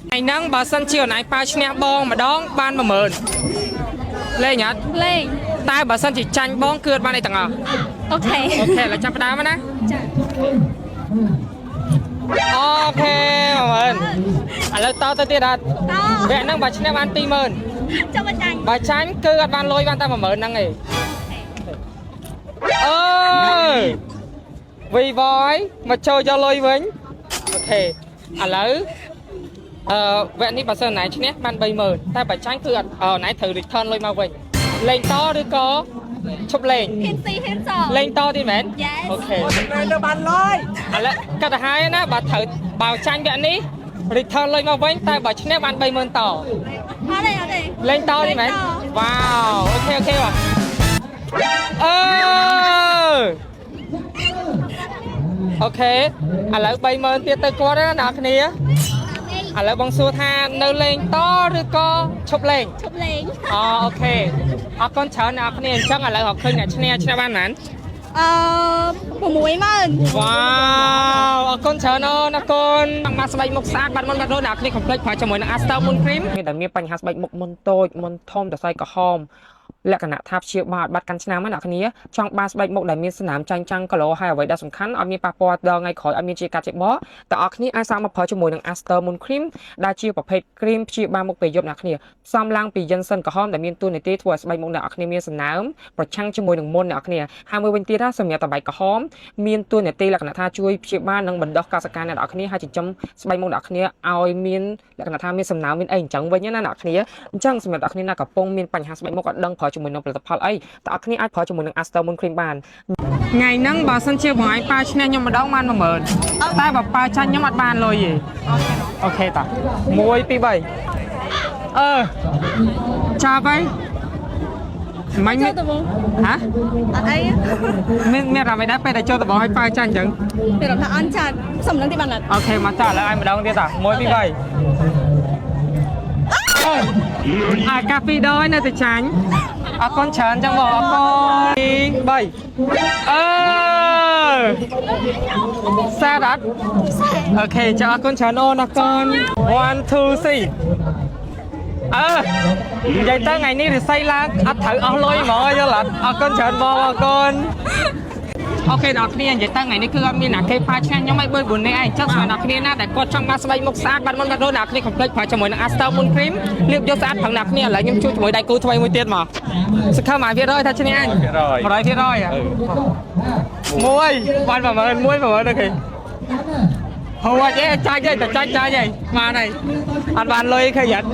ថ្ងៃហ្នឹងបើសិនជាអនឡាញប៉ាឈ្នះបងម្ដងបាន10000លេងអត់ លេង តែបើសិនជាចាញ់បងគឺអត់បានអីទាំងអស់ OK. OK ឥឡូវចាប់ផ្ដើមណា ចា OK 10000ឥឡូវតទៅទៀតអត់ ត វគ្គហ្នឹងបើឈ្នះបាន20000 ចាំបាចាញ់ បើចាញ់គឺអត់បានលុយបានតែ10000ហ្នឹងឯងអើយវីវយមកចូលយកលុយវិញ OK ឥឡូវអឺវគ្គនេះបើសិនណៃឈ្នះបាន30000តែបើចាញ់គឺអត់អឺណៃត្រូវ return លុយមកវិញលេងតឬក៏ឈប់លេង ហ៊ានស៊ីហ៊ានស លេងតទៀតមែន Yes. OK. លេងទៅបានលុយ ឥឡូវកាត់ទៅហើយណាបើត្រូវបើចាញ់វគ្គនេះ return លុយមកវិញតែបើឈ្នះបាន30000ត អត់ទេអត់ទេ លេងតនេះមែនវ៉ាវ OK បាទអឺ OK ឥឡូវ30000ទៀតទៅគាត់ណាអ្នកគ្នាឥឡូវបងសួរថានៅលេងតឬក៏ឈប់លេង ឈប់លេង អូ OK អរគុណច្រើនអ្នកគ្នាអញ្ចឹងឥឡូវរកឃើញអ្នកឈ្នះឈ្នះបានប៉ុន្មាន អឺ60000 វ៉ាវអរគុណច្រើនអូនអរគុណមកស្បែកមុខស្អាតបាត់មុនបាត់រោអ្នកគ្នាកុំភ្លេចប្រើជាមួយនឹង Aster Moon Cream មានតែមានបញ្ហាស្បែកមុខមុនតូចមុនធំតសៃក្រហមលក្ខណៈថាព្យាបាលអត់បាត់កាន់ឆ្នាំណាអ្នកគ្នាចង់បានស្បែកមុខដែលមានស្នាមចាញ់ចាំងគីឡូហើយអ្វីដែលសំខាន់អត់មានប៉ះពាល់ដល់ថ្ងៃក្រោយអត់មានជាកាត់ជាបកតើអរគ្នាអាចសាកមកប្រើជាមួយនឹង Aster Moon Cream ដែលជាប្រភេទគ្រីមព្យាបាលមុខពេលយប់អ្នកគ្នាផ្សំឡើងពីយិនសិនក្រហមដែលមានតួនាទីធ្វើឲ្យស្បែកមុខអ្នកគ្នាមានសំណើមប្រឆាំងជាមួយនឹងមុនអ្នកគ្នាហើយមួយវិញទៀតណាសម្រាប់តបៃក្រហមមានតួនាទីលក្ខណៈថាជួយព្យាបាលនិងបណ្ដោះកោសិកាអ្នកគ្នាហើយចិញ្ចឹមស្បែកមុខអ្នកគ្នាឲ្យមានលក្ខណៈថាមានសំណើមមានអីអញ្ចឹងវិញណាអ្នកគ្នាអញ្ចឹងសម្រាប់អ្នកគ្នាណាកំពុងមានបញ្ហាស្បែកមុខអត់ដឹងប្រើជាមួយនឹងផលិតផលអីតើអ្នកគ្នាអាចប្រើជាមួយនឹង Aster Moon Cream បានថ្ងៃហ្នឹងបើសិនជាបងឯងប៉ាឈ្នះខ្ញុំម្ដងបាន10000តែបើប៉ាចាញ់ខ្ញុំអត់បានលុយទេ OK តា1 2 3អឺចាប់ហើយមិញ ចូលទៅបង ហ៎ អត់អី មានមានអារម្មណ៍អីដែរពេលដែលចូលដបងឲ្យប៉ាចាញ់អញ្ចឹង ពេលរំថាអន់ចាត់សំឡឹងទីបានអត់ OK មកចាឥឡូវឲ្យម្ដងទៀតតា1 2 3អើអាកាពីរដងនៅតែចាញ់អរគុណច្រើនចឹងបងអរគុណ2 3អឺសាអត់ OK ចាអរគុណច្រើនអូនអរគុណ1 2 3អឺនិយាយទៅថ្ងៃនេះរិស័យឡើងអត់ត្រូវអស់លុយហ្មងយល់អត់អរគុណច្រើនបងអរគុណ OK ដល់គ្នានិយាយទៅថ្ងៃនេះគឺអត់មានអ្នកគេផាឈ្នះខ្ញុំឲ្យបើ4នេះឯងចឹងសម្រាប់អ្នកគ្នាណាដែលគាត់ចង់បានស្បែកមុខស្អាតបាត់មុនបាត់រោអ្នកគ្នាកុំភ្លេចប្រើជាមួយនឹង Aster Moon Cream លាបយកស្អាតផងអ្នកគ្នាឥឡូវខ្ញុំជួបជាមួយដៃគូថ្មីមួយទៀតមកសង្ឃឹម100%ថាឈ្នះអញ100%ហ៎មួយបាន10000មួយ10000 OK ហូចអីចាច់ទេតែចាច់ចាច់ហីបានហើយអត់បានលុយឃើញអត់